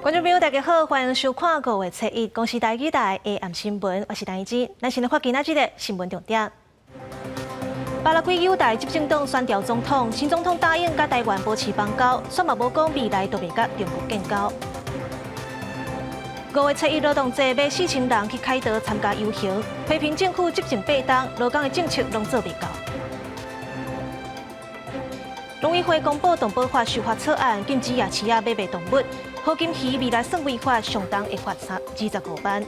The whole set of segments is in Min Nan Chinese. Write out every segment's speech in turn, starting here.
觀眾朋友，大家好，歡迎收看五月初一公視台語台下暗新聞，我是陳怡之。咱先來看今仔日的新聞重點。巴拉圭猶大執政黨選調總統，新總統答應佮台灣保持邦交，煞嘛無講未來就袂佮中國建交。五月初一勞動節，欲4000人去凱道參加遊行，批評政府執政8冬，勞工的政策攏做袂到。農委會公布動保法修法草案，禁止夜市仔買賣動物。好金魚未來算違法，上重會罰25萬。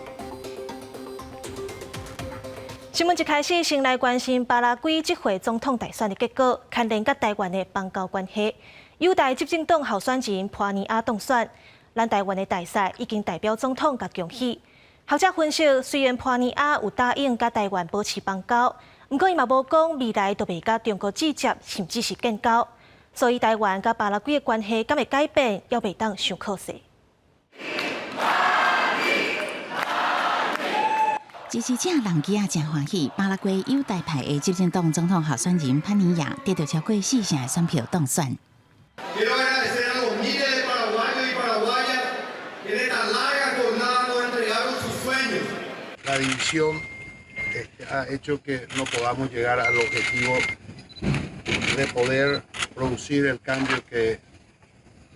新聞一開始，先來關心巴拉圭這回總統大選的結果，牽連佮台灣的邦交關係。猶大執政黨候選人潘尼亞當選，咱台灣的大使已經代表總統共恭喜。學者分析，雖然潘尼亞有答應佮台灣保持邦交，毋過伊嘛無講未來就袂佮中國直接，甚至是建交。所以台灣佮巴拉圭的關係敢會改變，猶袂當傷可惜。支持者人機仔誠歡喜，巴拉圭猶大派的執政黨總統候選人潘尼亞得到超過四成的選票當選。 Quiero agradecer a los miles de paraguayos y paraguayas que en esta larga jornada nos entregaron sus sueños. La división ha hecho que no podamos llegar al objetivo de poder producir el cambio que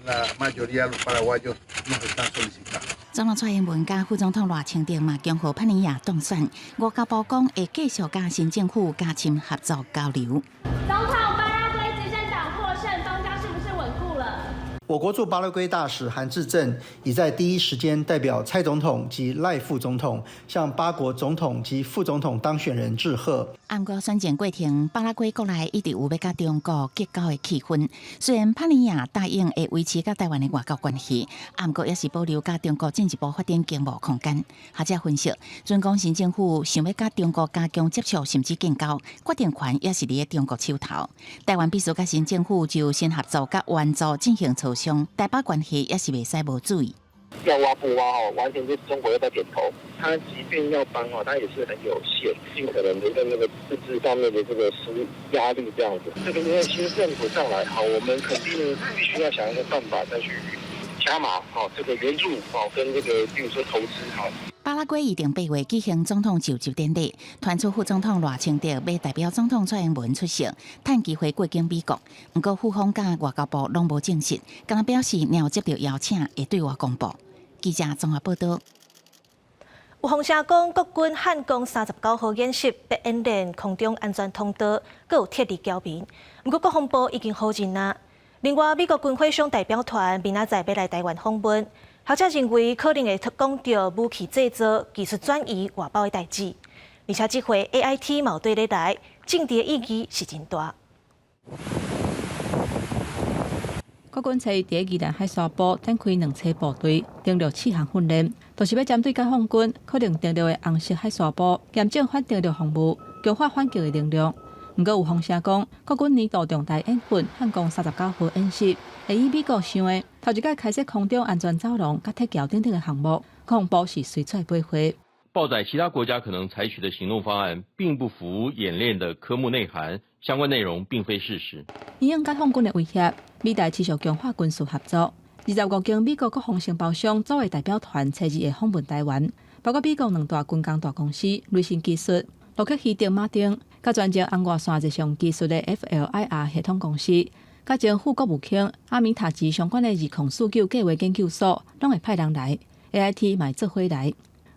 la mayoría de los paraguayos nos están solicitando. 總統蔡英文佮副總統賴清德嘛，恭賀潘尼亞當選。外交部講會繼續佮新政府加深合作交流。總統，巴拉圭執政黨獲勝，邦交是不是穩固了？我國駐巴拉圭大使韓志正已在第一時間代表蔡總統及賴副總統向巴國總統及副總統當選人致賀。毋過選戰過程，巴拉圭國內一直有欲佮中國結交的氣氛。雖然潘尼亞答應會維持佮台灣的外交關係，毋過也是保留佮中國進一步發展經貿空間。學者分析，準講新政府想欲佮中國加強接觸，甚至建交，決定權也是佇咧中國手頭。台灣必須佮新政府就新合作佮援助進行磋商，台巴關係也是袂使無注意。要挖不挖哦，完全就是中國又在點頭。他即便要幫哦，他也是很有限，盡可能的在那個政治上面的這個施壓力這樣子。這個因為新政府上來，好，我們肯定必須要想一個辦法再去加碼，好，這個援助，好，跟這個，比如說投資，好。巴拉圭預定8月舉行總統就職典禮，傳出副總統賴清德欲代表總統蔡英文出席，趁機會過境美國。毋過府方佮外交部攏無證實，干焦表示若有接到邀請，會對外公布。記者綜合報道。有風聲講，國軍漢光39號演習欲演練空中安全通道，閣有撤離僑民。毋過國防部已經否認啊。另外，美國軍火商代表團明仔載欲來台灣訪問，學者認為可能會講著武器製造、技術轉移、外包的代誌。而且這回 AIT 嘛綴咧來，政治的意義是真大。國軍初一佇宜蘭海沙埔展開兩棲部隊登陸試航訓練，就是欲針對解放軍可能登陸的紅色海沙埔，驗證反登陸防務、強化反擊的能力。毋過有風聲講，國軍年度重大演訓漢光39號演習，會以美國想的頭一擺開設空中安全走廊、佮鐵橋等等的項目，國防部是隨出來回話。報載其他國家可能採取的行動方案，並不符演練的科目內涵，相關內容並非事實。因應解放軍的威脅，美台持續強化軍事合作。25間美國國防承包商組的代表團，初二會訪問台灣，包括美國兩大軍工大公司雷神技術、洛克希德馬丁，佮專精紅外線熱像技術的 FLIR 系統公司，佮前副國務卿阿米塔吉相關的2049計劃研究所，攏會派人來。AIT 嘛會做伙來。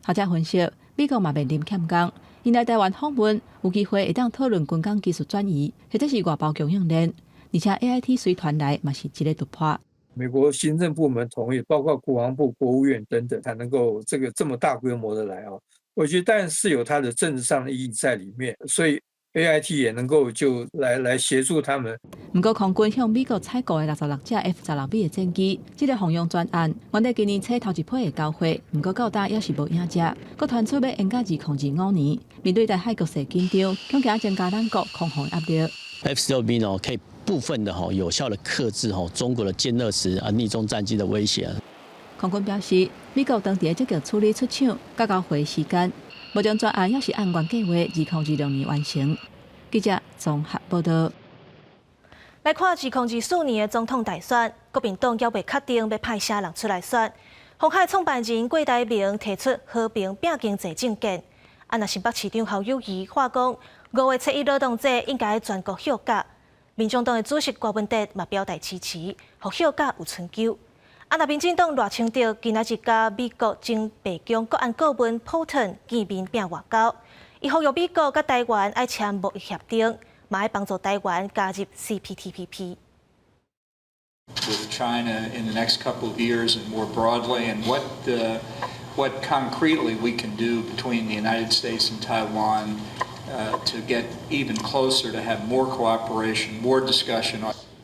學者分析，美國嘛面臨欠工，𪜶來台灣訪問，有機會會當討論軍工技術轉移，或者是外包供應鏈。而且 AIT 隨團來嘛是一個突破。美國行政部門同意，包括國防部、國務院等等，才能夠這個這麼大規模的來哦。我覺得當然是有它的政治上的意義在裡面，所以 AIT 也能夠就來協助他們。毋過空軍向美國採購的66隻 F-16B 的戰機，這個鳳凰專案原定今年初頭一批會交貨，毋過到今猶是無影跡，閣傳出欲延到2025年。面對台海局勢緊張，恐驚增加咱國空防壓力。 F-16B 呢，可以部分的哈有效的克制哈中國的殲20啊匿蹤戰機的威脅。空軍表示，美國當地積極處理出廠佮交貨時間，目前專案猶是按原計劃2026年完成。記者綜合報道。來看2024年的總統大選，國民黨猶未確定欲派啥人出來選。鴻海創辦人郭台銘提出和平拚經濟政見。啊，若新北市長侯友宜喊講，5月7日勞動節應該全國休假。民眾黨的主席郭文哲嘛表態支持，予休假有春秋。啊，若民進黨賴清德今仔日佮美國前白宮國安顧問波頓見面拚外交，伊呼籲美國佮台灣愛簽貿易協定，嘛愛幫助台灣加入 CPTPP。 With China in the next couple of years and more broadly, and what concretely we can do between the United States and Taiwan to get even closer, to have more cooperation, more discussion.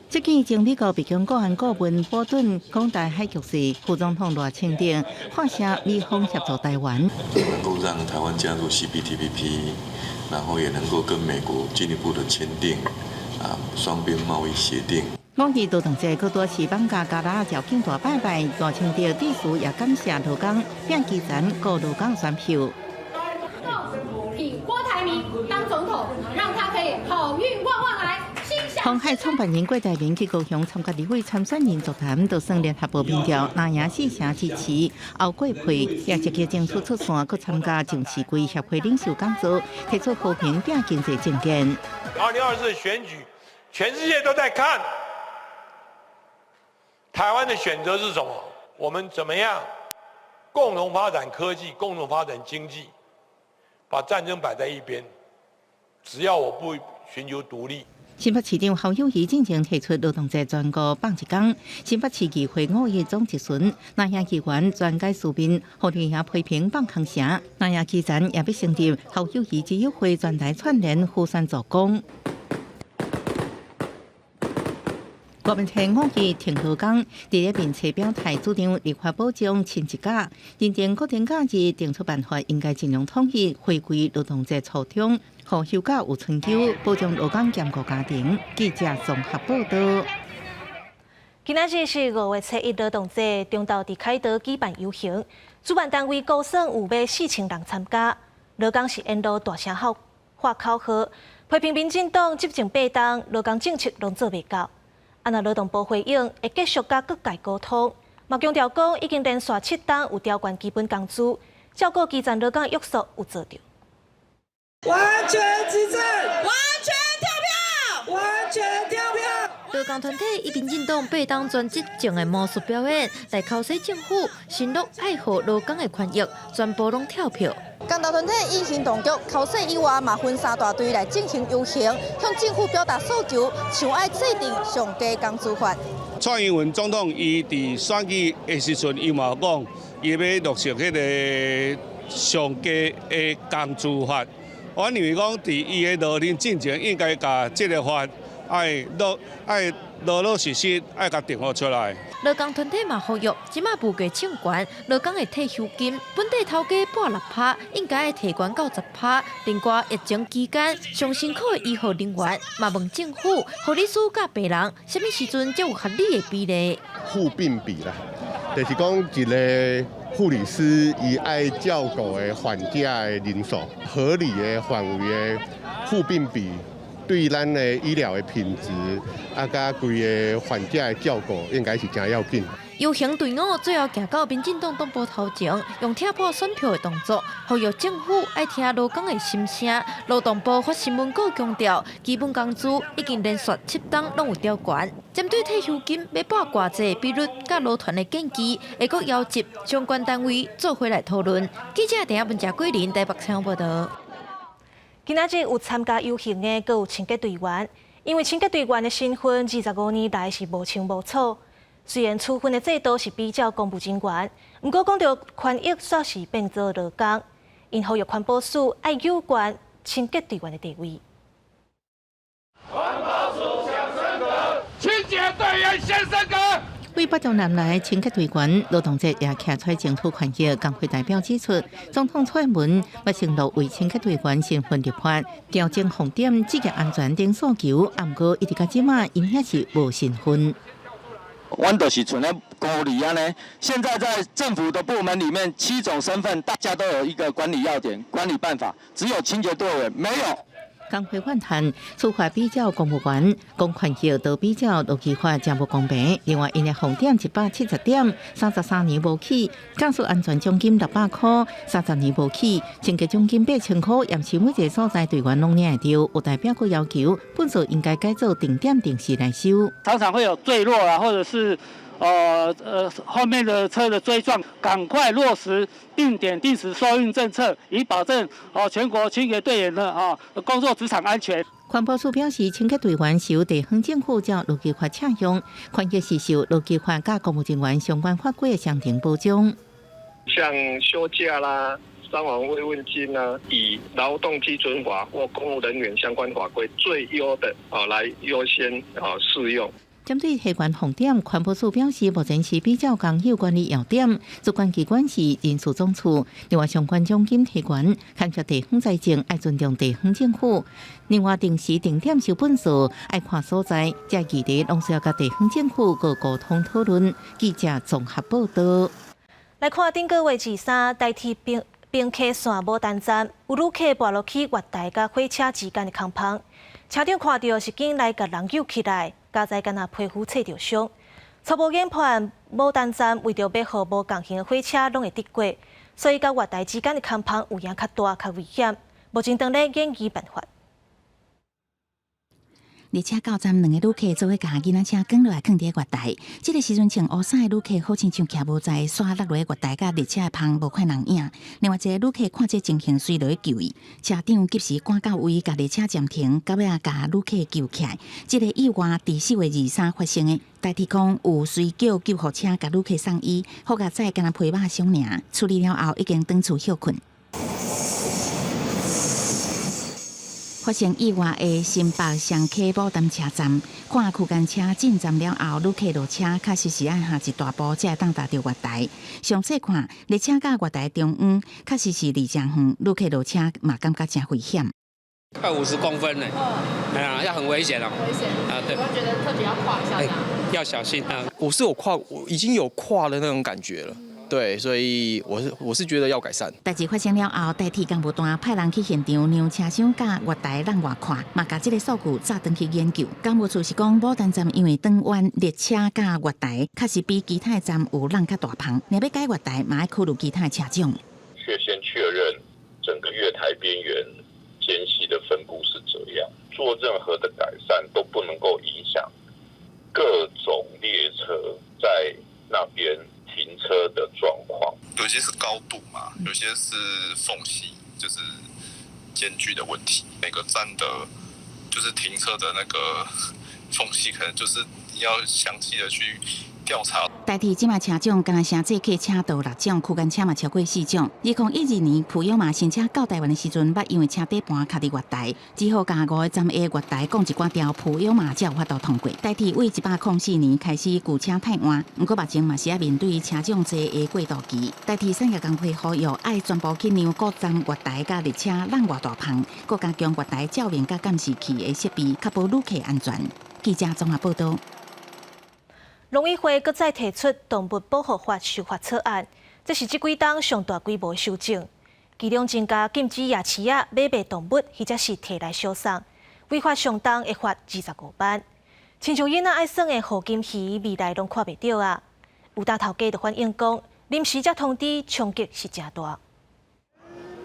這見前美國白宮國安顧問波頓講台海局勢，副總統賴清德喊聲美方協助台灣，能夠讓台灣加入 CPTPP，然後也能夠跟美國進一步的簽訂啊雙邊貿易協定。五二勞動節，閣拄是放假加拉兆慶大拜拜，賴清德致辭也感謝勞工，並基層顧勞工選票。挺郭台銘當總統，讓他可以好運旺旺來。鴻海創辦人郭台銘去高雄參加立委參選人座談，就算聯合報民調，藍營四成支持，後過配也積極爭取出線，閣參加上市櫃協會領袖講座，提出和平拚經濟政見。 2024選舉，全世界都在看。台灣的選擇是什麼？我們怎麼樣共同發展科技，共同發展經濟，把戰爭擺在一邊。只要我不尋求獨立。新北市長侯友宜進前提出勞動節全國放一工，新北市議會五一總質詢，藍營議員專改書面，予綠營批評放空聲，藍營基層也欲成立侯友宜之友會全台串聯呼聲助攻。郭文清五二停勞工，佇咧面冊表態主張立法保障親子假，認定國定假日定出辦法應該盡量統一，回歸勞動節初衷，予休假有春秋，保障勞工兼顧家庭。記者綜合報道。今仔日是5月7日勞動節，中晝佇凱道舉辦遊行，主辦單位估算有欲4000人參加。勞工是沿路大聲喊喊口號，批評民進黨執政8冬，勞工政策攏做袂到。啊，若勞動部回應會繼續佮各界溝通，嘛強調講已經連續7冬有調懸基本工資，照顧基層勞工約束有做著。完全執政，完全跳票，完全跳票。勞工團體以民進黨8冬全執政的魔術表演來剾洗政府，承諾愛護勞工的權益，全部攏跳票。工頭團體以行動局剾洗以外，嘛分三大隊來進行遊行，向政府表達訴求，想愛制定上低工資法。蔡英文總統伊佇選舉的時陣，伊嘛講，伊欲落實彼个上低的工資法。我認為講，佇伊的落任進前，應該共這个法愛落愛老老實實愛共定好出來。勞工團體嘛呼籲，這馬物價衝懸，勞工的退休金本地頭家補6趴，應該愛提懸到10趴。另外疫情期間，上辛苦的醫護人員嘛問政府，護理師佮病人，啥物時陣才有合理的比例？護病比啦，就是講一个護理師伊愛照顧的患者的人數，合理的範圍的護病比。對咱的醫療的品質，啊，佮規个患者的照顧，應該是誠要緊。遊行隊伍最後行到民進黨黨部頭前，用拆破選票的動作，呼籲政府愛聽勞工的心聲。勞動部發新聞稿強調，基本工資已經連續7冬攏有調懸。針對退休金欲補偌濟比率，佮勞團的建議，會閣邀集相關單位做伙來討論。記者鄭亞文、謝桂林台北採訪報道。今仔日有參加遊行的，閣有清潔隊員，因為清潔隊員的身份25年來是無清無楚。雖然處分的制度是比照公務人員，毋過講著權益煞是變做勞工。𪜶呼籲環保署愛有關清潔隊員的地位。環保署想升格，清潔隊員先升格。為北中南來清潔隊員，勞動節也徛出來爭取權益。工會代表指出，總統蔡英文欲承諾為清潔隊員身份立法，調整紅點、職業安全等訴求，毋過一直到這馬，𪜶還是無身份。阮就是賰咧孤兒按呢。現在在政府的部門裡面，7種身份，大家都有一個管理要點、管理辦法，只有清潔隊員沒有。工會反彈，處罰比照公務員，講權益都比照勞基法誠無公平。另外，𪜶的紅點170點，33年無起；駕駛安全獎金600箍，30年無起；清潔獎金8000箍，也是每一个所在隊員攏領會著。有代表閣要求，糞掃應該改做定點定時來收。常常會有墜落啊，或者是後面的車的追撞，趕快落實定點定時收運政策，以保證哦全國清潔隊員的啊工作職場安全。環保署表示，清潔隊員受地方政府照勞基法請用，權益是受勞基法佮公務人員相關法規的雙重保障。像休假啦、傷亡慰問金啊，以勞動基準法或公務人員相關法規最優的啊來優先啊適用。針對客觀紅點，環保署表示，目前是比較工友管理要點，主管機關是人事總處。另外，相關獎金提懸，牽涉地方財政，愛尊重地方政府。另外，定時定點收糞掃，愛看所在，這議題攏需要佮地方政府閣溝通討論。記者綜合報道。來看頂個月23，台鐵平溪線牡丹站有旅客跋落去月台佮火車之間的空縫，車長看著是緊來共人救起來。佳哉敢若皮膚切著傷，初步研判，牡丹站為著欲予無仝型的火車攏會得過，所以佮月台之間的空縫有影較大、較危險。目前當咧研擬辦法。列車到站，兩个旅客做伙共囡仔車捲落來囥佇月台。這个時陣穿烏衫的旅客好親像徛無在，煞落落月台佮列車的縫無看人影。另外一个旅客看這情形，隨落去救伊。車長及時趕到位，共列車暫停，到尾仔共旅客救起來。這个意外佇4月23發生的，台鐵講有隨叫救護車共旅客送醫，好佳哉敢若皮肉傷爾，處理了後已經轉厝歇睏。發生意外的新北雙溪牡丹車站，看區間車進站了後，旅客落車確實是愛行一大步才會當踏著月台。詳細看，列車佮月台中央確實是離誠遠，旅客落車嘛感覺誠危險。快50公分呢，哎呀，要很危險哦。危險啊，對。我覺得特別要跨一下。要小心啊！我是有跨，我已經有跨的那種感覺了。對，所以我是覺得要改善。代誌發生了後，台鐵工務單派人去現場量車廂佮月台櫳偌闊，嘛共這个數據載轉去研究。工務處是講，牡丹站因為轉彎列車佮月台確實比其他站有櫳較大縫，若欲改月台，嘛愛考慮其他車種。先確認整個月台邊緣間隙的分布是這樣，做任何的改善都不能夠影響各種列車在那邊停車的狀況，有些是高度嘛，有些是縫隙，就是間距的問題。每個站的，就是停車的那個縫隙，可能就是你要詳細的去調查。台鐵這馬車種敢若城際客車道六種，區間車嘛超過四種。2012年普悠瑪新車到台灣的時陣，捌因為車底盤卡佇月台，只好共五个站的月台降一寡條普悠瑪才有法度通過。台鐵對104年開始舊車汰換，毋過目前嘛是愛面對車種濟的過渡期。台鐵產業工會呼籲愛全部去量各站月台佮列車櫳偌大縫，閣加強月台照明佮監視器的設備，確保旅客安全。記者綜合報道。農委會閣再提出動物保護法修法草案，這是這幾冬上大規模的修正，其中增加禁止夜市仔買賣動物，或者是提來相送，違法上重會罰25萬。親像囡仔愛耍的虎金魚，未來攏看袂著啊！有大頭家就反映講，臨時才通知，衝擊是誠大。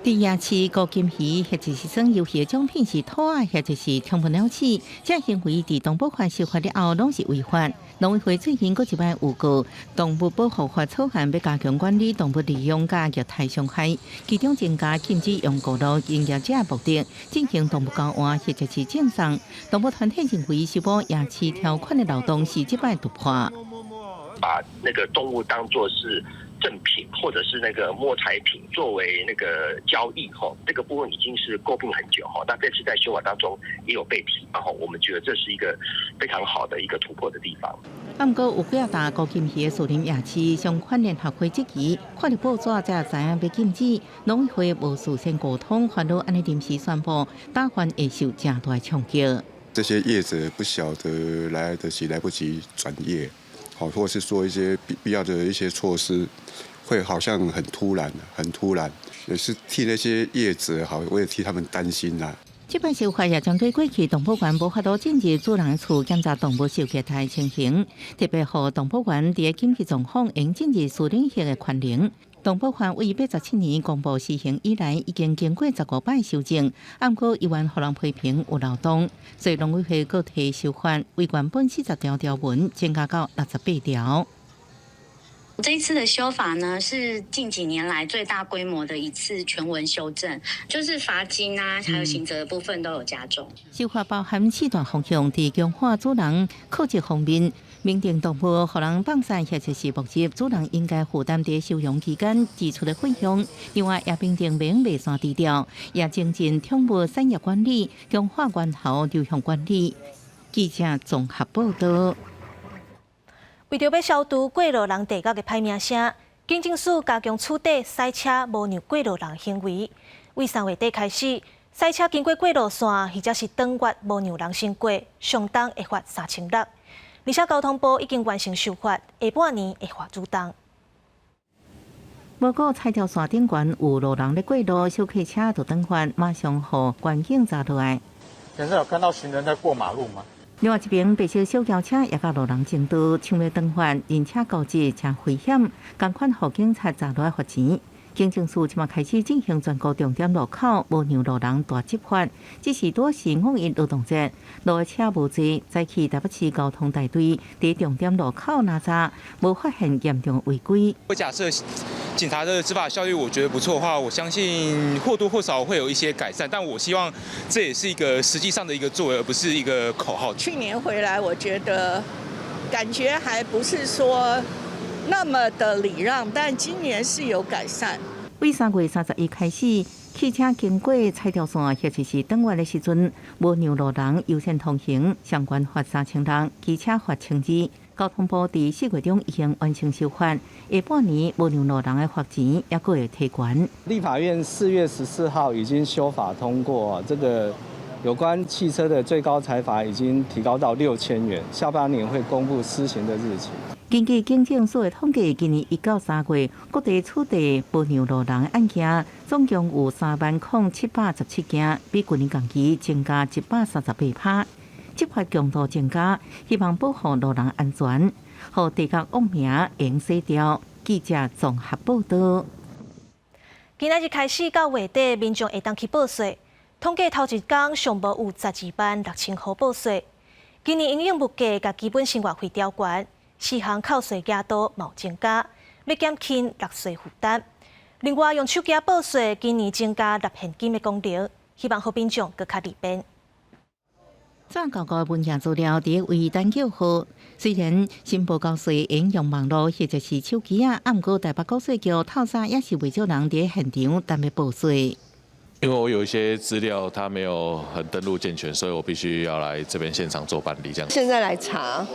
佇夜市孤金魚，或者是耍遊戲的獎品是兔仔，或者是寵物鳥鼠，這行為佇動保法修法了後，攏是違法。農委會最近閣一擺預告，動物保護法草案欲加強管理動物利用佮虐待傷害，其中增加禁止用賄賂營業者目的進行動物交換或者是贈送。動物團體認為，修補夜市條款的漏洞是這擺突破。把那個動物當作是贈品或者是那個摸彩品作為那個交易，吼，這個部分已經是詬病很久，吼。那這次在修法當中也有被提，然後我們覺得這是一個非常好的一個突破的地方。啊，毋過有幾仔擔高金魚的士林夜市相關聯合會質疑，看著報紙才知影欲禁止，農委會無事先溝通，反而按呢臨時宣布，打算會受誠大衝擊。這些業者不曉得來得及來不及轉業。好，或是說一些必要的一些措施，會好像很突然，很突然，也是替那些業者好，我也替他們擔心啦。這擺修法也針對過去動保員無法度進入主人厝檢查動物受虐待情形，特別予動保員佇緊急狀況會進入私領域的權能。動保法為87年公布施行以來，已經經過15擺修正，毋過依然予人批評有漏洞，所以農委會閣提修法，為原本40條條文增加到68條。這一次的修法呢，是近幾年來最大規模的一次全文修正，就是罰金啊，還有刑責的部分都有加重。修法包含四大方向，佇強化主人課責方面，明定動物予人放散或者是牧入，主人應該負擔佇收容期間支出的費用。另外，也明定免賣山除掉，也精進寵物產業管理，強化源頭流向管理。記者綜合報道。為著欲消除過路人地敆的歹名聲，警政署加強處理駛車無讓過路人行為。為3月底開始，駛車經過過路線或者是轉彎無讓人先過，上重會罰3600。而且交通部已經完成修法，下半年會化主動。無過彩條線頂懸有路人咧過路，小客車就轉彎，馬上予巡警查落來。現在有看到行人在過馬路嗎？另外一邊，白色小轎車也佮路人爭道，搶欲轉彎，人車交織誠危險，仝款予警察查落來罰錢。警政署這馬開始進行全國重點路口無讓路人大執法，只是拄是五一勞動節，路的車無濟，早起台北市交通大隊佇重點路口攔查，無發現嚴重違規。我假設警察的執法效率，我覺得不錯的話，我相信或多或少會有一些改善。但我希望這也是一個實際上的一個作為，而不是一個口號。去年回來，我覺得感覺還不是說那麼的禮讓，但今年是有改善。為3月31開始，汽車經過彩條線或者是轉彎的時陣，無讓路人優先通行，相關罰3600，機車罰1200。交通部佇4月中已經完成修法，下半年無讓路人的罰錢也閣會提懸。立法院4月14號已經修法通過，這個有關汽車的最高裁罰已經提高到6000元，下半年會公布施行的日期。根據警政署的統計，今年1到3月，各地處理無讓路人的案件，總共有30,717件，比舊年同期增加138%。執法強度增加，希望保護路人安全，予地敆惡名會洗掉。記者綜合報道。今仔日開始到月底，民眾會當去報稅。統計頭一工上無有126,000戶報稅。今年因應物價佮基本生活費調懸，四項扣稅額度嘛有增加，欲減輕納稅負擔。另外，用手機報稅，今年增加納現金的功能，希望予民眾閣較利便。轉舊個文件資料佇位單叫號，雖然申報交稅會用網路或者是手機仔，毋過台北國稅局透早也是袂少人佇現場等欲報稅。因為我有一些資料，他沒有很登錄健全，所以我必須要來這邊現場做辦理。這樣。現在來查，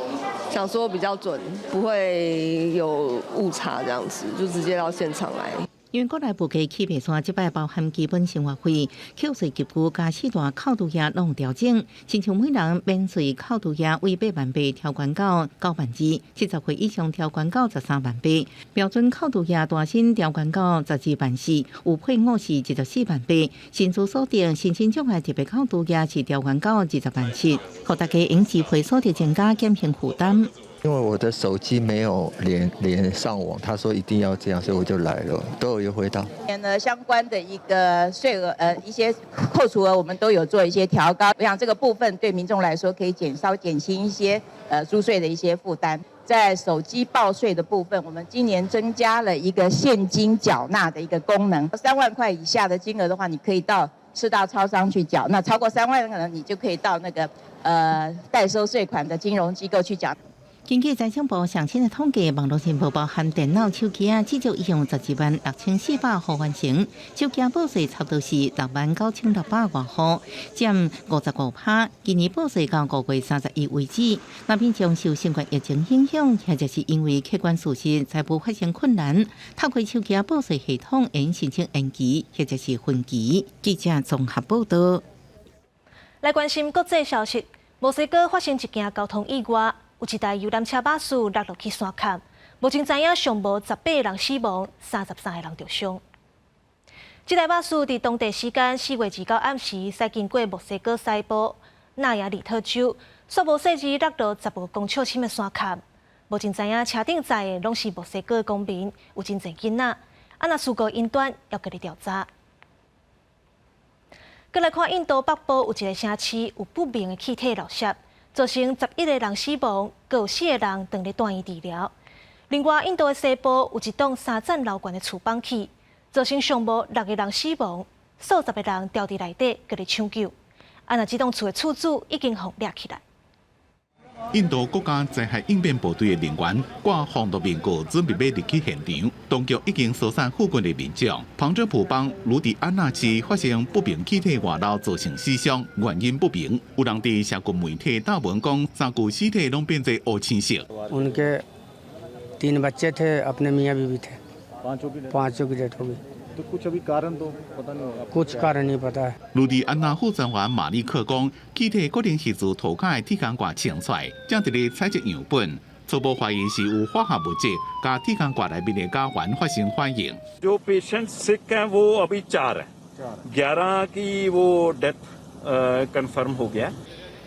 想說比較準，不會有誤差，這樣子就直接到現場來。因為國內物價起袂煞，這擺包含基本生活費、扣稅級距佮四大扣除額攏調整，親像每人免稅扣除額為8萬8調懸到9萬2，70歲以上調懸到13萬8，標準扣除額大薪調懸到12萬4，有配偶是24萬8，薪資所得身心障礙特別扣除額是調懸到20萬7，予大家用智慧所得增加減輕負擔。因為我的手機沒有連上網，他說一定要這樣，所以我就來了，都有優惠到。呢，相關的一個稅額，一些扣除額，我們都有做一些調高。我想這個部分對民眾來說可以減少減輕一些租稅的一些負擔。在手機報稅的部分，我們今年增加了一個現金繳納的一個功能，3萬塊以下的金額的話，你可以到四大超商去繳；那超過3萬可能你就可以到那個代收稅款的金融機構去繳。根據財政部上新的統計，網路申報包含電腦、手機仔，至少已經126,400戶完成。手機報稅差不多是69,600外戶，佔55%。今年報稅到5月31為止。那民眾受新冠疫情影響，或者是因為客觀事實財務發生困難，透過手機報稅系統，會申請延期或者是分期。記者綜合報道。來關心國際消息，墨西哥發生一件交通意外。有一台遊覽車巴士落落去山崁，目前知影上無18個人死亡，33個人著傷。這台巴士佇當地時間4月29暗時，駛經過墨西哥西部納亞里特州，煞無細膩落到15公尺深的山崁。無人知影車頂載的攏是墨西哥公民，有真濟囡仔。啊，若事故因端猶閣咧調查。閣來看印度北部有一个城市有不明的氣體漏洩，造成11個人死亡，閣有四個人轉咧住院治療。另外，印度的西部有一棟三層樓懸的厝崩去，造成上無六個人死亡，數十個人牢佇內底，閣咧搶救。啊，若這棟厝的厝主已經予掠起來。印度國家災害應變部隊的人員掛防毒面具，準備欲入去現場。當局已經疏散附近的民眾。旁遮普邦盧迪安納市發生不明氣體外漏，造成死傷，原因不明。有人佇社群媒體貼文講，三具屍體攏變做烏青色。 उनके तीन बच्चे थे, अपने मियाँ बीवी थे, पांचों की डेथ हो गई। तो कुछ अभी कारण तो पता नहीं होगा? कुछ कारण नहीं पता है。盧迪安納副專員馬利克講，氣體可能是自塗跤的鐵鋼罐衝出來，正佇咧採集樣本，初步懷疑是有化學物質佮鐵鋼罐內面的甲烷發生反應。 जो पेशेंट सिक हैं वो अभी चार हैं, 11 की वो डेथ कंफर्म हो गया。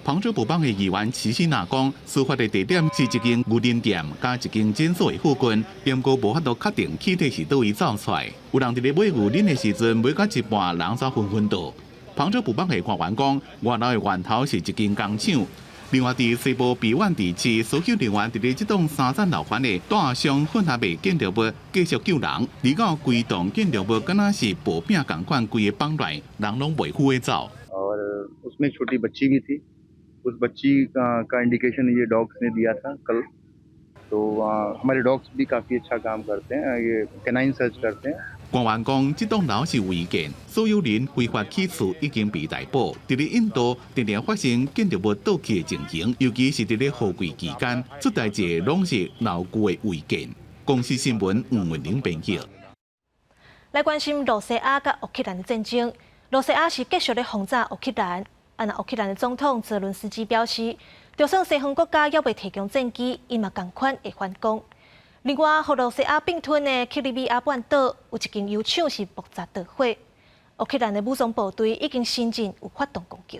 旁遮普邦的議員齊西納講，事發的地點是一間牛奶店佮一間診所的附近，毋過無法度確定氣體是佗位走出來。有人佇咧買牛奶的時陣買到一半，人才昏昏倒。旁遮普邦的官員講，外漏的源頭是一間工廠。另外，佇西部比萬地區，搜救人員佇咧這棟三層樓懸的大箱混合物建築物繼續救人。而到規棟建築物敢若是薄餅仝款，規个崩落來，人攏袂赴欲走。 और उसमें छोटी बच्ची भी थी। उस बच्ची का इंडिकेशन ये डॉग्स ने दिया था कल। तो हमारे डॉग्स भी काफ़ी अच्छा काम करते हैं, ये कैनाइन सर्च करते हैं。官員講，這棟樓是違建，所有人非法起厝已經被逮捕。佇咧印度，定定發生建築物倒去的情形，尤其是佇咧雨季期間，出代誌攏是樓舊的違建。公視新聞吳文玲編譯。來關心露西亞佮烏克蘭的戰爭。露西亞是繼續咧轟炸烏克蘭。啊，若烏克蘭的總統澤倫斯基表示，就算西方國家猶未提供戰機，伊嘛仝款會反攻。另外，予露西亞併吞的克里米亞半島有一間油廠是爆炸著火，烏克蘭的武裝部隊已經承認有發動攻擊。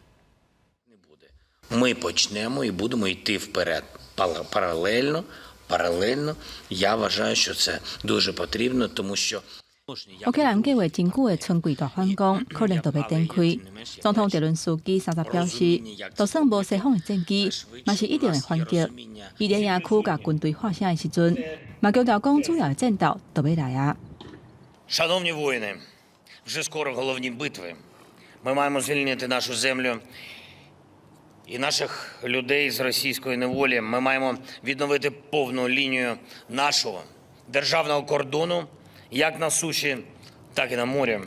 Ми почнемо і будемо йти вперед паралельно. Паралельно я вважаю, що це дуже потрібно, тому що 烏克蘭計畫真久的春季大反攻可能就欲展開。總統澤倫斯基三十表示，就算無西方的戰機，嘛是一定會反擊。伊佇營區共軍隊喊聲的時陣，嘛強調講主要的戰鬥就欲來啊。 Шановні воїни, вже скоро головні битви. Ми маємо звільнити нашу землю і наших людей з російської неволі. Ми маємо відновити повну лінію нашого державного кордону як на суші, так і на морі.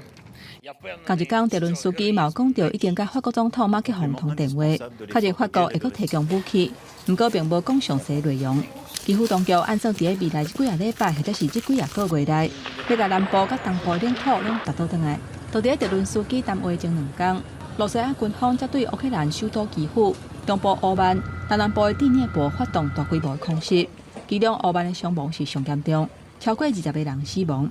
仝一工，澤倫斯基嘛有講著已經佮法國總統馬克宏通電話，確認法國會閣提供武器，毋過並無講詳細內容。基輔當局按算佇未來這幾仔禮拜，或者是這幾仔個月內，欲共南部佮東部領土攏奪倒轉來。就佇澤倫斯基談話前兩工，露西亞軍方才對烏克蘭首都基輔、中部烏曼、東南部的第聶伯發動大規模空襲，其中烏曼的傷亡是上嚴重，超過20個人死亡。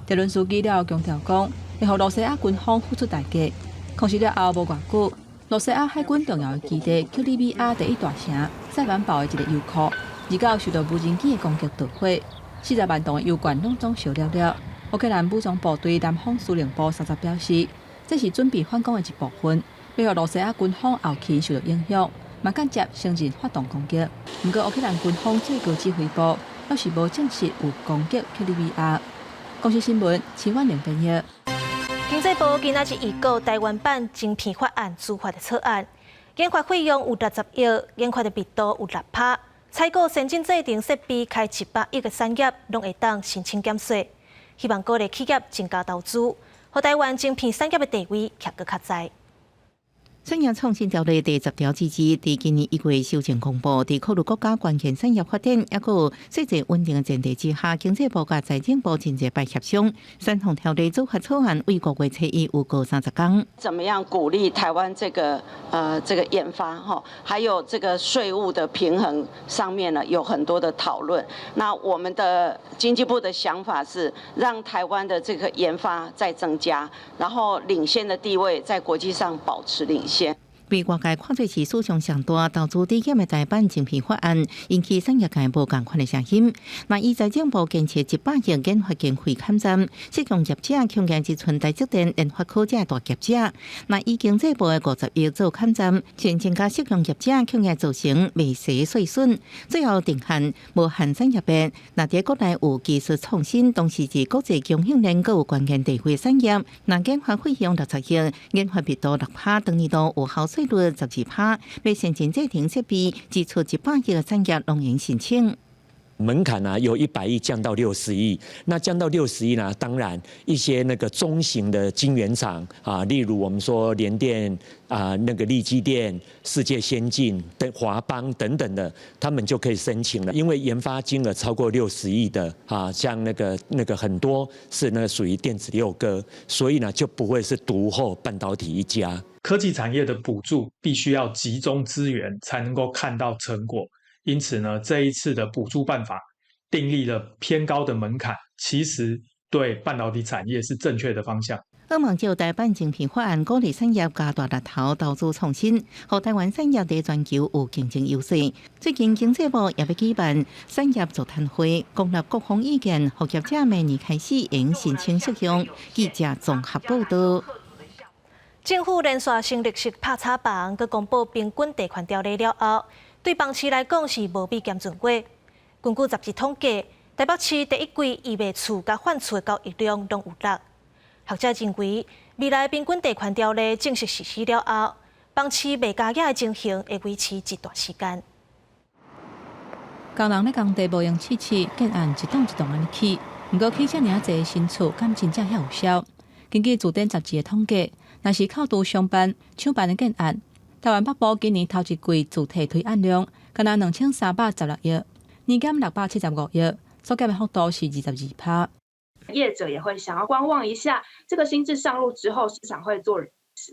澤倫斯基了後強調講，會予露西亞軍方付出代價。空襲了後無偌久，露西亞海軍重要的基地克里米亞第一大城塞凡堡的一个油庫，29受到無人機的攻擊著火，40萬噸的油罐攏總燒了了。烏克蘭武裝部隊南方司令部三十表示，這是準備反攻的一部分，欲予露西亞軍方後勤受到影響，嘛間接承認發動攻擊。毋過烏克蘭軍方最高指揮部猶是無證實有攻擊克里米亞。公視新聞，陳婉玲編譯。經濟部今仔日預告台灣版晶片法案主法的草案，研發費用有60億，研發的密度有6趴，採購先進製程設備開100億的產業，攏會當申請減稅，希望鼓勵企業增加投資，予台灣晶片產業的地位徛閣較在。產業創新條例第10條之二，佇今年1月修正公布，佇考慮國家關鍵產業發展，抑閣稅制穩定的前提之下，經濟部佮財政部真濟擺協商，三項條例組合草案為5月初一有過30工。怎麼樣鼓勵台灣這個研發哈，還有這個稅務的平衡上面呢，有很多的討論。那我們的經濟部的想法是，讓台灣的這個研發再增加，然後領先的地位在國際上保持領先。被外界看做是史上上大投資抵減的台版晶片法案，引起產業界無仝款的聲音。那以財政部建設100億研發經費砍單，適用業者恐驚只賰台積電、聯發科這大業者。那以經濟部的50億做砍單，先增加適用業者恐驚造成未實稅損。最後定案無限產業別，若佇國內有技術創新，同時佇國際供應鏈閣有關鍵地位產業，若研發費用60億，研發密度6趴，當年度有效稅率12趴，欲先進製程設備支出100億的產業攏會申請。門檻呢由100億降到六十億，那降到六十億呢，當然一些那個中型的晶圓廠啊，例如我們說聯電啊、那個力積電、世界先進等華邦等等的，他們就可以申請了。因為研發金額超過六十億的啊，像那個很多是那個屬於電子六哥，所以呢就不會是獨厚半導體一家。科技產業的補助必須要集中資源才能夠看到成果。因此呢，這一次的補助辦法訂立了偏高的門檻，其實對半導體產業是正確的方向。希望藉台版晶片法案鼓勵產業加大力頭投資創新，予台灣產業佇全球有競爭優勢。最近經濟部也欲舉辦產業座談會，廣納各方意見，予業者明年開始會申請適用。記者綜合報道。政府連續新綠色拍炒房，閣公布平均地權條例了後，對房市來講是無米兼鱒月。根據雜誌統計，台北市第一季預賣厝佮販厝的交易量攏有落。學者認為，未來平均地權條例正式實施了後，房市袂加價的情形會維持一段時間。工人咧工地無閒試試，建案一棟一棟按呢起，毋過起遮爾濟新厝，敢真正遐有效？根據自典雜誌的統計，若是扣除商辦、廠辦的建案，台灣北部今年頭一季自提推案量，干焦2316億，年減675億，縮減的幅度是22趴。業者也會想要觀望一下，這個新制上路之後，市場會做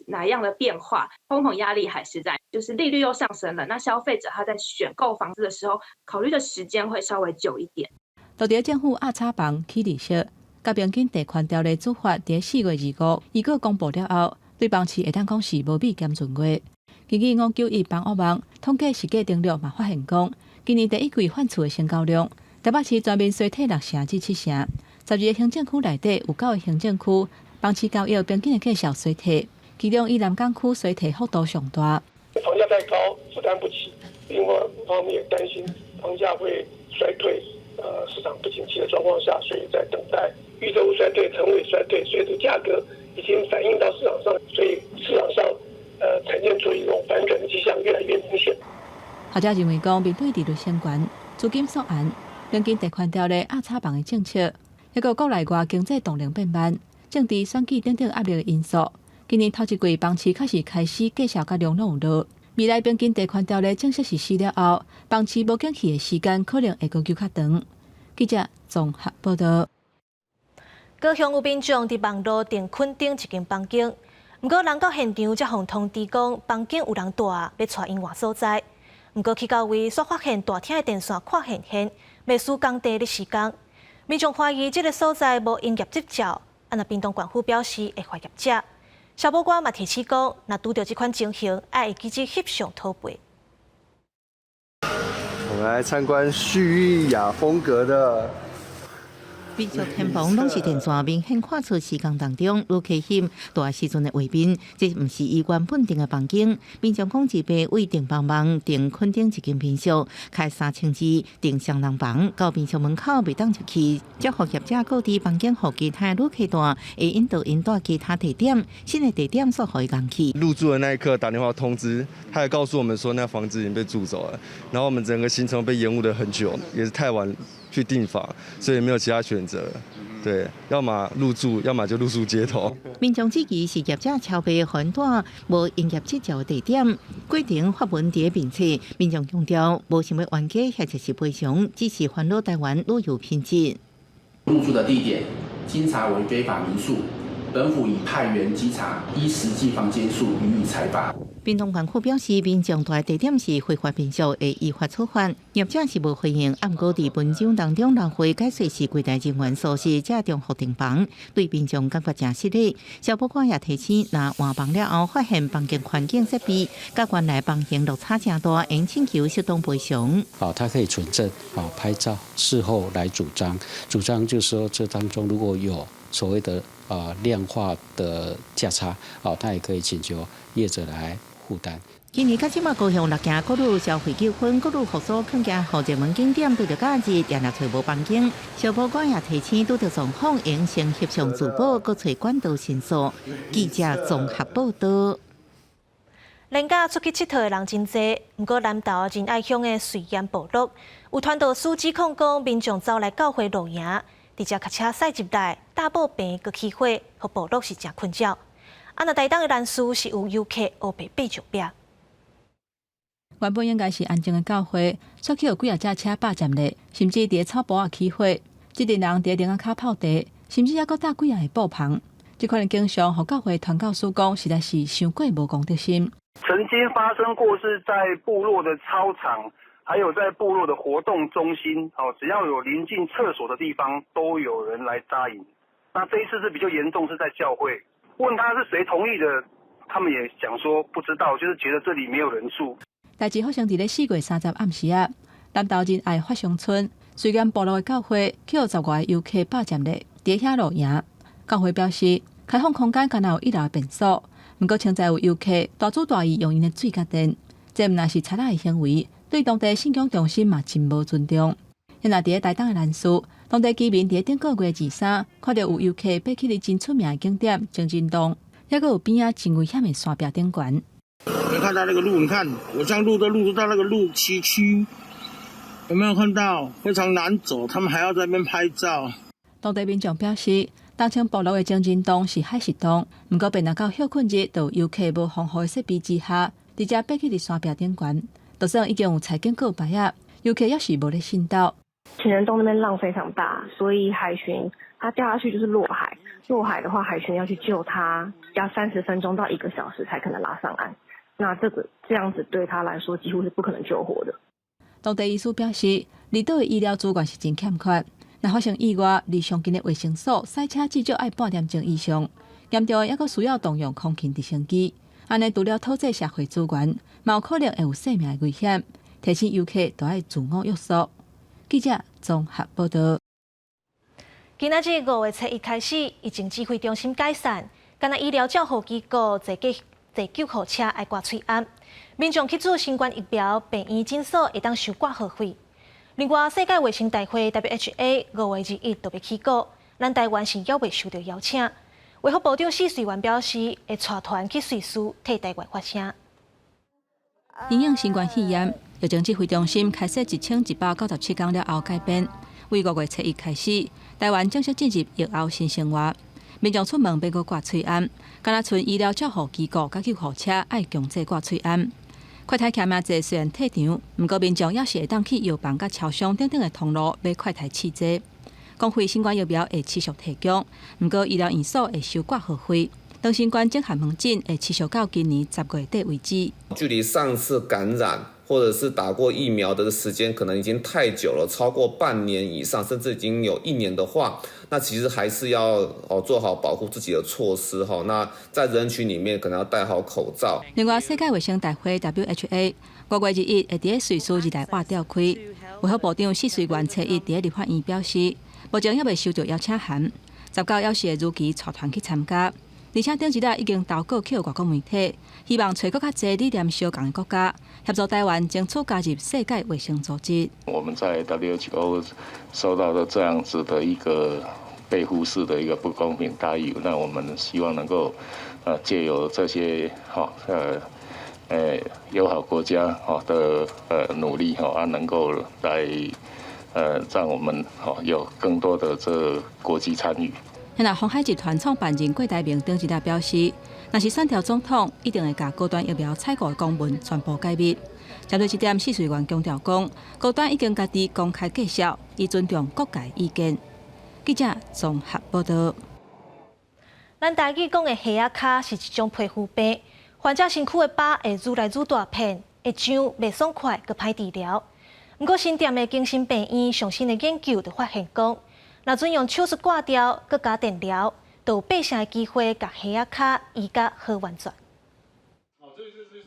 哪樣的變化？通膨壓力還是在，就是利率又上升了，那消費者他在選購房子的時候，考慮的時間會稍微久一點。到底政府壓炒房起利息，佮平均地權條例主法佇4月25伊閣公布了後，對房市會當講是無米兼鱒月。根據591房屋網統計，實價登錄嘛發現講，今年第一季販厝的成交量，台北市全面衰退6成至7成。12個行政區內底有九個行政區房市交易平均的價數衰退，其中以南港區衰退幅度上大。房價太高，負擔不起；另外一方面也擔心房價會衰退，市場不景氣的狀況下，所以在等待預售屋衰退、成屋也衰退，所以這個價格已經反映到市場上，所以市場上呈現出一種反轉的跡象，越來越明顯。學者認為講，面對利率升懸、資金溯源、平均地權條例壓炒房的政策，抑閣國內外經濟動能變慢、政治選舉等等壓力的因素，今年頭一季房市確實開始價數佮量攏有落。未來平均地權條例正式實施了後，房市無景氣的時間可能會閣閣較長。記者綜合報道。高雄有民眾佇網路訂墾丁一間房間，毋過人到現場才予通知講房間有人蹛，欲帶𪜶換所在。毋過去到位，煞發現大廳的電線看現現，賣師工地咧施工。民眾懷疑這个所在無營業執照，啊，若屏東縣府表示會罰業者。消保官嘛提醒講，若拄著這款情形，愛會記得翕相討賠。我們來參觀敘利亞風格的。民宿天棚攏是電線，明顯看出施工當中，旅客翕蹛時陣的畫面，這毋是伊原本訂的房間。民眾講自備為訂房網訂墾丁一間民宿，開3200訂雙人房，到民宿門口袂當入去，才予業者告知房間予其他旅客蹛，會引導𪜶蹛其他地點，新的地點煞予伊共去。入住的那一刻打電話通知，他也告訴我們說那房子已經被住走了，然後我們整個行程被延誤了很久，也是太晚去訂房，所以沒有其他選擇。對，要麼入住，要麼就露宿街頭。民眾質疑是業者超賣橫單，無營業執照地點，過程發文佇面冊，民眾強調無想欲冤家或者是賠償，只是煩惱台灣旅遊品質。入住的地點經查為非法民宿，本府已派員稽查，依實際房間數予以裁罰。屏東縣府表示，民眾蹛的地點是非法民宿，會依法處罰。業者是無回應，毋過佇文章當中留回解說是櫃台人員疏失，才重複訂房，對民眾感覺誠失禮。消保官也提醒，若換房了後發現房間環境設備佮原來房型落差誠大，應請求適當賠償。啊，他可以存證啊，拍照，事後來主張，主張就是說，這當中如果有所謂的啊量化的價差，啊，他也可以請求業者來負擔。今年到這馬高雄六件國旅消費糾紛，國旅復甦坑驚予熱門景點對著假日，定定揣無房間。消保官也提醒，拄著狀況應先協商自保，閣揣管道申訴。記者綜合報道。連假出去𨑨迌的人真濟，毋過南投仁愛鄉的瑞岩部落有傳道師指控講，民眾走來教會露營，直接共車駛入來，大布棚閣起火，予部落是誠困擾。啊，若台東的蘭嶼是有遊客烏白爬石壁。原本應該是安靜的教會，卻去予幾若架車霸佔咧，甚至佇草埔仔起火，這陣人佇林仔跤泡茶，甚至猶閣搭幾仔個布棚。這款的景象，予教會傳教士講，實在是傷過無公德心。曾經發生過是在部落的操場，還有在部落的活動中心，哦，只要有臨近廁所的地方，都有人來紮營。那這一次是比較嚴重，是在教會。問他是誰同意的，他們也講說不知道，就是覺得這裡沒有人住。代誌發生佇咧4月30暗時仔，南投仁愛發祥村瑞岩部落的教會，去予10外個遊客霸佔咧，佇遐露營。教會表示，開放空間敢若有一樓的便所，毋過現在有遊客大主大意用𪜶的水佮電，這毋但是賊仔的行為，對當地信仰中心嘛真無尊重。現在佇咧台東的蘭嶼，當地居民佇咧頂個月23，看著有遊客爬去咧真出名的景點情人洞，猶閣有邊仔真危險的山壁頂懸。你看到那個路，你看我這樣錄都錄得到那個路崎嶇，有沒有看到？非常難走，他們還要在那邊拍照。當地民眾表示，當前部落的情人洞是海蝕洞，毋過變若到歇睏日，就有遊客無防護的設備之下，直接爬去佇山壁頂懸，就算已經有採警告牌仔，遊客猶是無咧信道。情人洞那邊浪非常大，所以海巡它掉下去就是落海。落海的話，海巡要去救他，要30分鐘到1個小時才可能拉上岸。那這個這樣子對他來說幾乎是不可能救活的。當地醫師表示，離島的醫療資源是真欠缺，若發生意外，離上近的衛生所駛車至少愛半點鐘以上，嚴重的猶閣需要動用空勤直升機。按呢除了拖濟社會資源，嘛有可能會有生命的危險。提醒遊客都愛自我約束。記者綜合報道。今仔日5月初1開始，疫情指揮中心解散，干焦醫療照護機構坐救護車愛掛喙罨，民眾去注新冠疫苗，病院診所會當收掛號費。另外，世界衛生大會 WHA 5月21就欲起鼓，咱台灣是猶未收到邀請。衛福部長許瑞元表示，會帶團去瑞士替台灣發聲。因應新冠肺炎，疫情指揮中心開設1197天了後改變，為5月初1開始，台灣正式進入疫後新生活。民眾出門欲閣掛喙罨，敢若賰醫療照護機構佮救護車愛強制掛喙罨。快篩檢驗劑雖然退場，毋過民眾猶是會當去藥房佮超商等等的通路買快篩試劑。公費新冠疫苗會持續提供，毋過醫療院所會收掛號費。長新冠整合門診會持續到今年10月底為止。距離上次感染或者是打過疫苗的時間可能已經太久了，超過半年以上，甚至已經有一年的話，那其實還是要哦做好保護自己的措施哈。那在人群裡面可能要戴好口罩。另外，世界衛生大會 WHA 5月21會佇咧瑞士日內瓦召開。衛福部長許瑞元初一佇咧立法院表示，目前猶未收到邀請函，19猶是會如期帶團去參加。而且頂一日已經投稿去予外國媒體，希望揣閣較濟理念相仝的國家協助台灣爭取加入世界衛生組織。我們在 WHO 受到的這樣子的一個被忽視的一個不公平待遇，那我們希望能夠藉由這些哈友好國家哈的努力哈啊，能夠來讓我們有更多的這國際參與。那鴻海集團創辦人郭台銘頂一日表示，若是選著總統，一定會共高端疫苗採購的公文全部解密。針對這點，試水員強調講，高端已經家己公開介紹，伊尊重各界意見。記者綜合報道。咱台語講的蝦仔跤是一種皮膚病，患者身軀的疤會愈來愈大片，會脹，袂爽快，閣歹治療。毋過新店的精神病院上新的研究就發現講，若準用手術割掉，閣加電療，就有八成的機會共蝦仔跤醫甲好完全。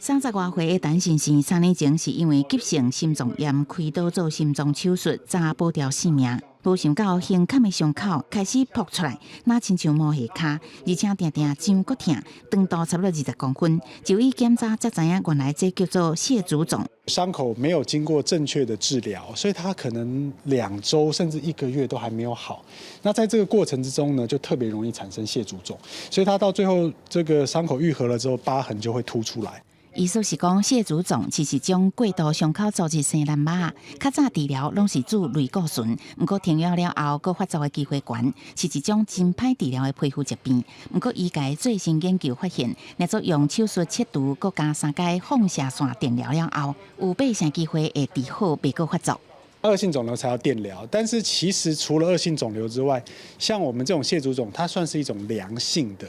30外歲的陳先生，3年前是因為急性心臟炎開刀做心臟手術，才保著性命。無想到胸坎的傷口開始膨出來，若親像毛蝦跤，而且定定脹閣疼，長度差不多20公分。就醫檢查才知影，原來這叫做蟹足腫。傷口沒有經過正確的治療，所以它可能2週甚至一個月都還沒有好。那在這個過程之中呢，就特別容易產生蟹足腫，所以它到最後這個傷口愈合了之後，疤痕就會凸出來。意思是講，蟹足腫是一種過度傷口組織生爛肉，較早治療攏是注類固醇，毋過停藥了後，閣發作的機會懸，是一種真歹治療的皮膚疾病。毋過醫界最新研究發現，若做用手術切除，閣加三階放射線電療了後，有八成機會會治好，袂閣發作。惡性腫瘤才要電療，但是其實除了惡性腫瘤之外，像我們這種蟹足腫，它算是一種良性的，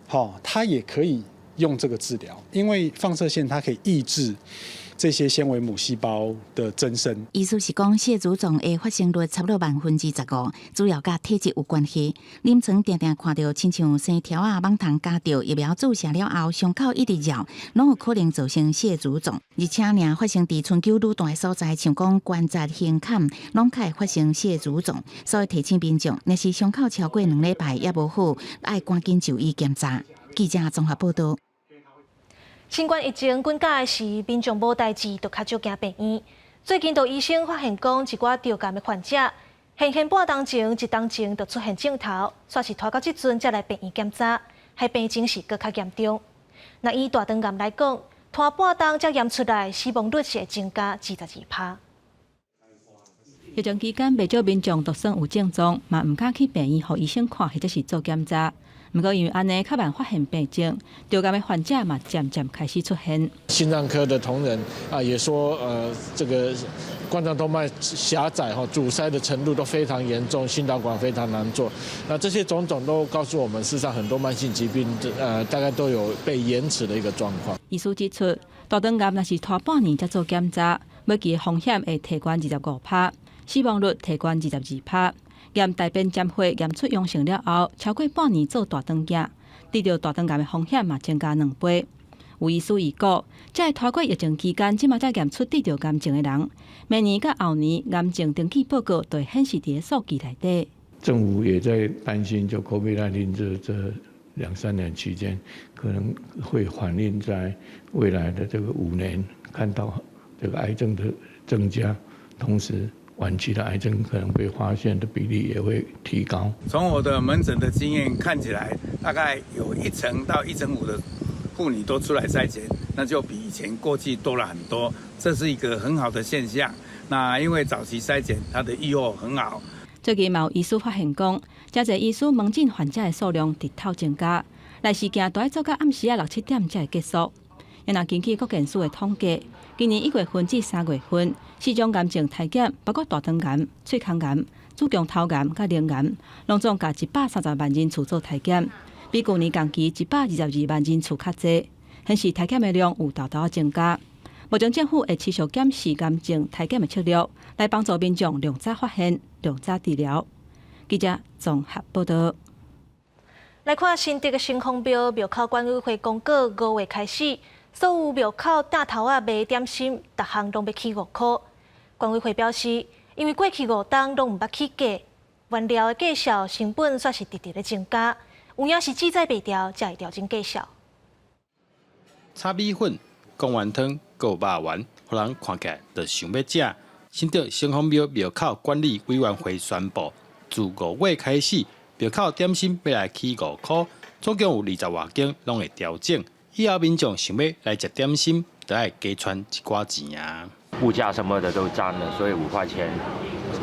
好，它也可以用這個治療，因為放射線它可以抑制這些纖維母細胞的增生。意思是講，蟹足腫的發生率差不多15%，主要佮體質有關係。臨床定定看著親像生柱仔、蠓蟲咬著疫苗注射了後，傷口一直繞，攏有可能造成蟹足腫。而且，若發生佇春秋愈大的所在，像講關節、胸坎，攏較會發生蟹足腫。所以提醒民眾，若是傷口超過2禮拜猶無好，愛趕緊就醫檢查。記者綜合報道。新冠疫情滾價的時，民眾無代誌就較少行病院。最近，就醫生發現講，一寡腸癌的患者，現現半冬前、一冬前就出現症頭，煞是拖到這陣才來病院檢查，彼病情是閣較嚴重。若以大腸癌來講，拖半冬才驗出來，死亡率是會增加22%。疫情期間，袂少民眾就算有症狀，嘛毋敢去病院予醫生看，或者是做檢查。毋過因為按呢較慢發現病症，腸癌的患者嘛漸漸開始出現。心臟科的同仁啊，也說，這個冠狀動脈狹窄哈，阻塞的程度都非常嚴重，心導管非常難做。那這些種種都告訴我們，事實上很多慢性疾病，大概都有被延遲的一個狀況。醫師指出，大腸癌若是拖半年才做檢查，尾期的風險會提懸25%，死亡率提懸22%。驗大便澱血驗出陽性了後，超過半年做大腸鏡，得著大腸癌的風險嘛增加2倍。有醫師預估，這會拖過疫情期間，這馬才驗出得著癌症的人，明年佮後年癌症登記報告就會顯示佇咧數據內底。政府也在擔心，就 COVID-19 這兩三年期間，可能會反映在未來的這個5年，看到這個癌症的增加，同時，晚期的癌症可能被發現的比例也會提高。從我的門診的經驗看起來，大概有一成到一成五的婦女都出來篩檢，那就比以前過去多了很多，這是一個很好的現象。那因為早期篩檢，它的預後很好。最近嘛有醫師發現講，誠濟醫師門診患者的數量直透增加，內視鏡都愛做到暗時仔六七點才會結束。若根據國健署的統計，今年1月份至3月份，四種癌症篩檢，包括大腸癌、喙腔癌、子宮頭癌佮乳癌，攏總共130萬人次做篩檢，比舊年同期122萬人次較濟，顯示篩檢的量有沓沓增加。目前政府會持續檢視癌症篩檢的策略，來幫助民眾量早發現、量早治療。記者綜合報道。來看新竹的城隍廟廟口管委會公告，5月開始，所有廟口店頭仔賣點心，逐項攏欲起5箍。管委會表示，因為過去5冬攏毋捌起價，原料的價數成本煞是直直咧增加，有影是志在袂牢，才會調整價數。炒米粉、貢丸湯、閣有肉圓，予人看起來就想欲食。新竹城隍廟廟口管理委員會宣布，自5月開始，廟口點心欲來起5箍，總共有20外間攏會調整。以後民眾想欲來食點心，就愛加賰一寡錢啊。物價什麼的都漲了，所以5塊錢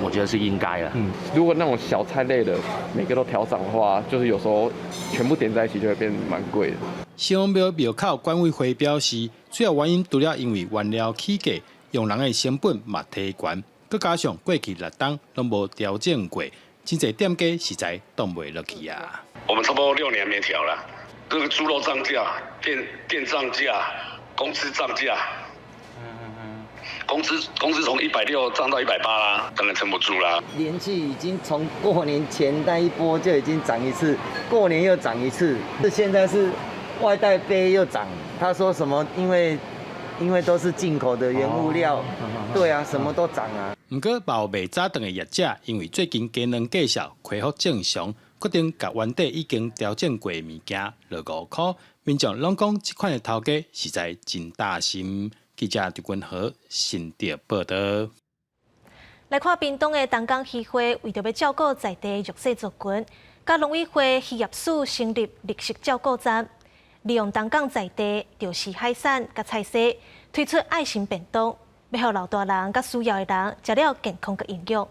我覺得是應該啦。嗯，如果那種小菜類的每個都調漲的話，就是有時候全部點在一起就會變蠻貴的。城隍廟廟口管委會表示，主要原因除了因為原料起價，用人的成本嘛提懸，閣加上過去六冬攏無調整過，真濟店家實在擋袂落去啊。我們差不多6年沒調了，這個豬肉漲價、電漲價、工資漲價。工資從160漲到180啦，當然撐不住啦。連續已經從過年前那一波就已經漲一次，過年又漲一次，這現在是外帶費又漲。他說什麼？因為都是進口的原物料，對啊，什麼都漲啊。毋過，嘛有賣早頓的業者，因為最近雞卵繼續恢復正常，決定共原底已經調整過的物件落5塊。民眾攏講，這款的頭家實在真大心。記者張君和新竹報道。來看屏東的東港漁會，為著欲照顧在地弱勢族群，佮農委會漁業署成立綠色照顧站，利用東港在地著時海產佮菜蔬，推出愛心便當，欲予老大人佮需要的人食了健康佮營養。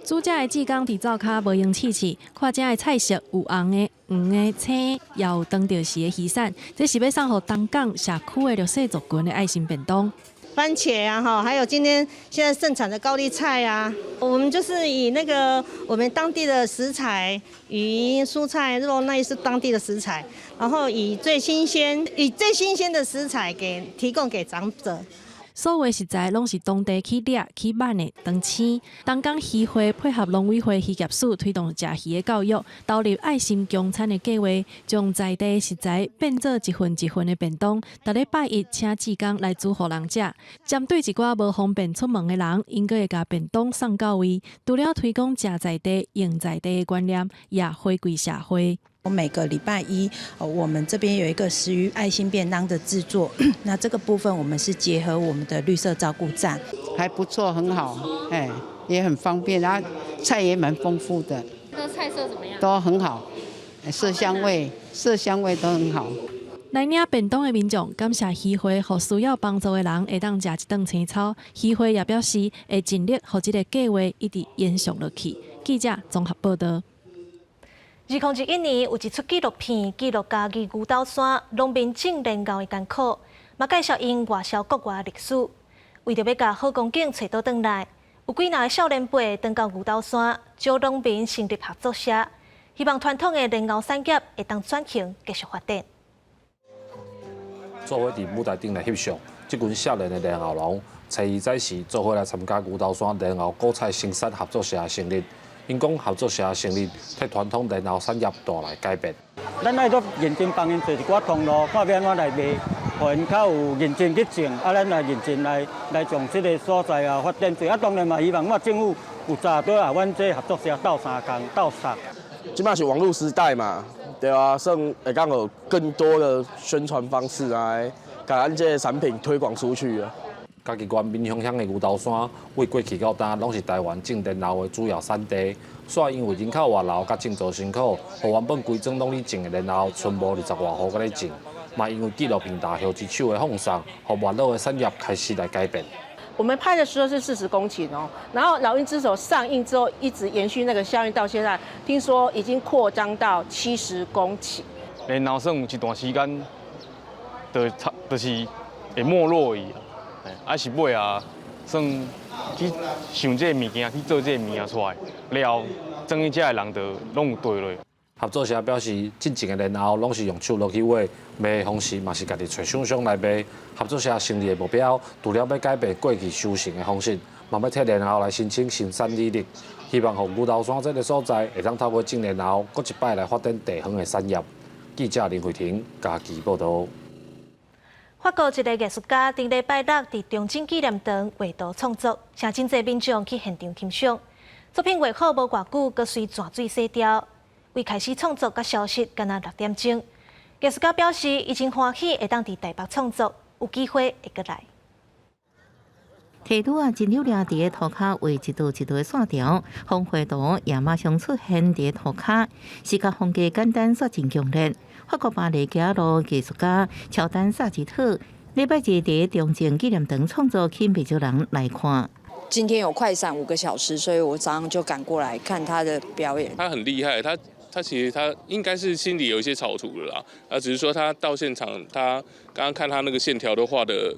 煮食的志工佇灶跤無閒試試，看遮的菜色有紅的、黃的、青的，也有當著時的魚產，這是欲送予東港社區的弱勢族群的愛心便當。番茄啊，哈，還有今天現在盛產的高麗菜啊，我們就是以那個我們當地的食材，魚、蔬菜、肉，那也是當地的食材，然後以最新鮮、以最新鮮的食材給提供給長者。所有食材攏是當地去掠去挽的當鮮。東港漁會配合農委會漁業署推動食魚的教育，投入愛心供餐的計劃，將在地食材變做一份一份的便當。逐禮拜一請志工來煮予人食。針對一寡無方便出門的人，𪜶閣會共便當送到位。除了推廣食在地、用在地的觀念，也回饋社會。每個禮拜一，我們這邊有一個食魚愛心便當的製作，那這個部分我們是結合我們的綠色照顧站，還不錯，很好，哎，也很方便，然後菜也蠻豐富的。這個菜色怎麼樣？都很好，色香味，色香味都很好。來領便當的民眾感謝漁會，予需要幫助的人會當食一頓青草。漁會也表示會盡力，予這個計劃一直延續落去。記者綜合報道。2021年有一齣紀錄片記錄嘉義牛鬥山農民種蓮藕的艱苦，嘛介紹𪜶外銷國外的歷史。為著欲共好光景揣倒轉來，有幾若个少年輩轉到牛鬥山，招農民成立合作社，希望傳統的蓮藕產業會當轉型繼續發展。做伙佇舞台頂來翕相，這群少年的蓮藕農，初二早時做伙來參加牛鬥山蓮藕果菜生產合作社成立。𪜶講合作社成立，替傳統蓮藕產業帶來改變。咱愛閣認真幫𪜶做一寡通路，看欲按怎來賣，予𪜶較有認真去種，啊，咱來認真來將這个所在啊發展。啊，當然嘛，希望我政府有早倒來阮這合作社鬥相共鬥捒。這擺是網路時代嘛，對啊，算會當有更多的宣傳方式來共咱這个產品推廣出去啊。嘉義縣民雄鄉的牛鬥山，對過去到今攏是台灣種蓮藕的主要產地。煞因為人口外流佮種植辛苦，予原本規莊攏咧種的蓮藕，賰無20外戶閣咧種。嘛因為紀錄片《大葉之手》的放送，予沒落的產業開始來改變。我們拍的時候是40公頃哦，然後《老鷹之手》上映之後，一直延續那個效應到現在，聽說已經擴張到70公頃。蓮藕算有一段時間，就差就是會沒落去啊，啊是尾啊，算去想這個物件，去做這個物件出來，了後，轉去遮的人就攏有綴落。合作社表示，進前的蓮藕攏是用手落去挖，賣的方式嘛是家己揣廠商來賣。合作社成立的目標，除了欲改變過去收成的方式，嘛欲替蓮藕來申請生產履歷，希望予牛鬥山這个所在會當透過種蓮藕，閣一擺來發展地方的產業。記者林慧婷嘉義報導。法國一个藝術家頂禮拜六佇中正紀念堂畫圖創作，請真濟民眾去現場欣賞。作品畫好無偌久，閣隨泉水洗掉。對開始創作佮消失，敢若6點鐘。藝術家表示，伊真歡喜會當佇台北創作，有機會會閣來。提拄仔真溜掠佇咧塗跤畫一道一道的線條，風繪圖也馬上出現佇咧塗跤，視覺風格簡單煞真強烈。法國巴黎街路藝術家喬丹薩吉特禮拜日佇中正紀念堂創作，吸引袂少人來看。今天有快閃5個小時，所以我早上就趕過來看他的表演。他很厲害，他其實他應該是心裡有一些草圖的啦，啊，只是說他到現場，他剛剛看他那個線條都畫得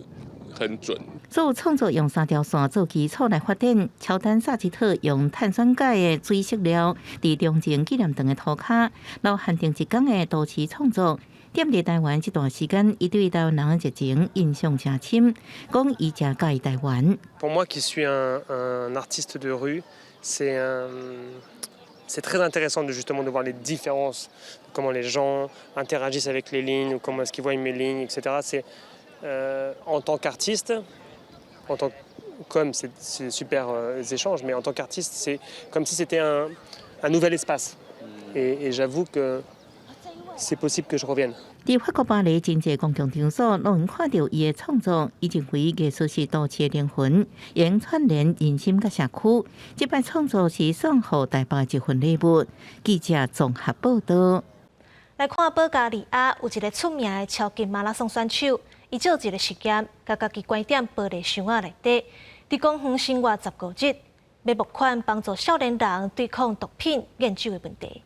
很準。做創作用三條線做基礎來發展，喬丹薩吉特用碳酸鈣的水色料，佇中正紀念堂的塗跤，留限定一工的都市創作。踮佇台灣這段時間，伊對台灣人的熱情印象誠深，講伊誠佮意台灣。 Pour moi qui suis un artiste de rue, c'est très intéressant de justement de voir les différences, comment les gens interagissent avec les lignes, ou comment est-ce qu'ils voient mes lignes, etc. C'est en tant qu'artiste, en tant qu'homme, c'est super échanges, mais en tant qu'artiste, c'est comme si c'était un nouvel espace. Et j'avoue que c'est possible que je revienne. 佇法國巴黎真濟公共場所，攏能看著伊的創作。伊認為藝術是都市的靈魂，會串聯人心佮社區。這擺創作是送予台北一份禮物。記者綜合報導。來看保加利亞有一个出名的超級馬拉松選手，伊做一个實驗，共家己關佇玻璃箱仔內底，佇公園生活15日，欲募款幫助少年人對抗毒品、癮酒的問題。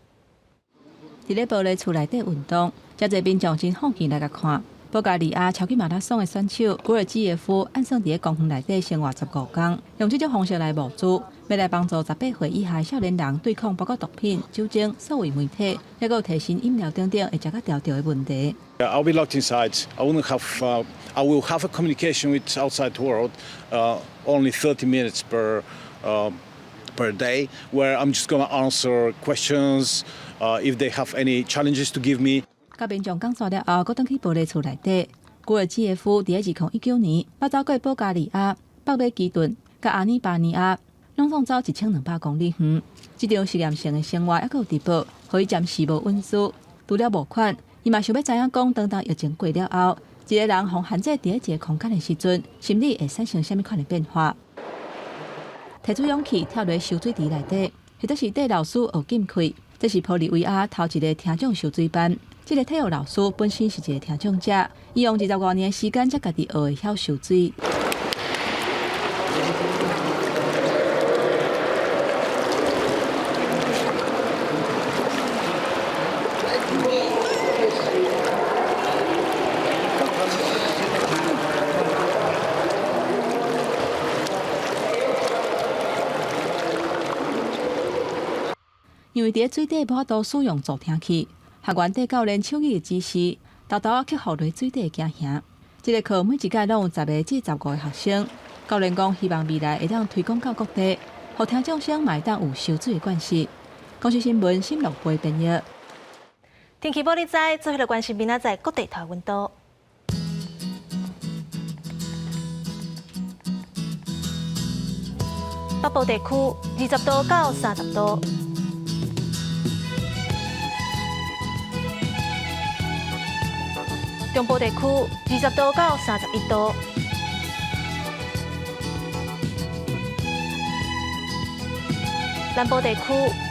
佇咧玻璃厝內底運動，遮濟民眾真好奇來共看。保加利亞超級馬拉松的選手古爾基耶夫，按算佇咧公園內底生活15工，用這種方式來募資，欲來幫助18歲以下少年人對抗包括毒品、酒精、數位媒體，抑閣有提神飲料等等會食甲著著的問題。 I'll be locked inside. I wouldn't have. I will have a communication with outside world only 30 minutes per day, where I'm just gonna answer questions if they have any challenges to give me. 佮民眾講煞了後，閣轉去玻璃厝內底。古爾基耶夫佇咧2019年，捌走過保加利亞、北馬其頓、佮阿爾巴尼亞，攏總走1200公里遠。這場實驗性的生活猶閣有直播，予伊暫時無隱私。除了募款，伊嘛想欲知影講，當疫情過了後，一个人予限制佇咧一个空間的時陣，心理會產生啥物款的變化？提出勇氣跳入泅水池內底，或者是綴老師學禁氣。這是玻利維亞頭一个聽障泅水班。這个體育老師本身是一个聽障者，伊用25多年的時間才家己學會曉泅水。因為佇咧水底無法度使用助聽器，學員綴教練手語的指示，沓沓仔克服佇水底的驚嚇。這个課每一屆攏有10個至15個學生。教練講，希望未來會當推廣到各地，予聽障生嘛會當有泅水的關係。公視新聞新樂貝編譯。天氣報你知，做伙來關心明仔載各地頭溫度。北部地區20度到30度。中部地區20度到31度，南部地區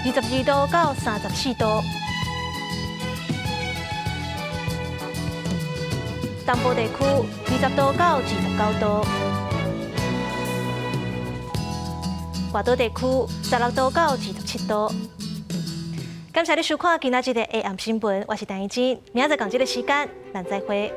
22度到34度，東部地區20度到29度，外島地區16度到27度。感謝你收看今仔日的 AM 新聞，我是陳怡靜，明仔載仝這个時間，咱再會。